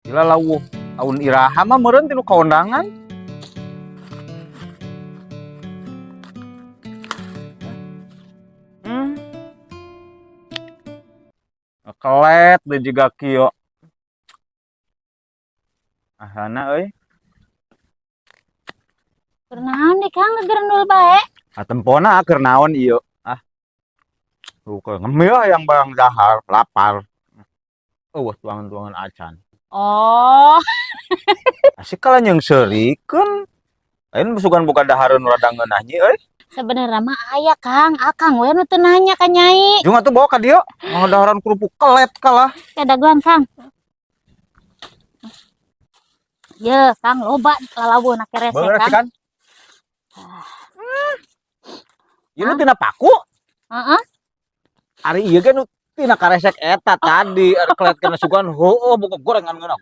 Gila lawuh tahun iraha mah meureun tinu kaondangan. Kelet deh juga kieu. Ahana euy. Keur naon nih, Kang, ngegerendul bae? Ah, tempona keur naon ieu. Ah. Tuh ngemil yang barang dahar, lapar. Oh, tuangan-tuangan acan. Oh, Asik kalah nyeungseurikeun. Lain sugan buka dahareun rada ngeunah, Nyi euy. Sebenarnya mah aya, Kang, Akang we nu teu nanya ka Nyai. Jeung atuh bawa ka dieu. Mau daharan kerupuk kelet kalah. Kadaguan, Kang. Ye, Kang, loba lalawuna keresek, Bener Kang. Kan? Ieu nu tina paku. Heeh. Ari ieu ge nu tina karesek eta tadi, ari kelet kana sugan heueuh buka gorengan ngeunah.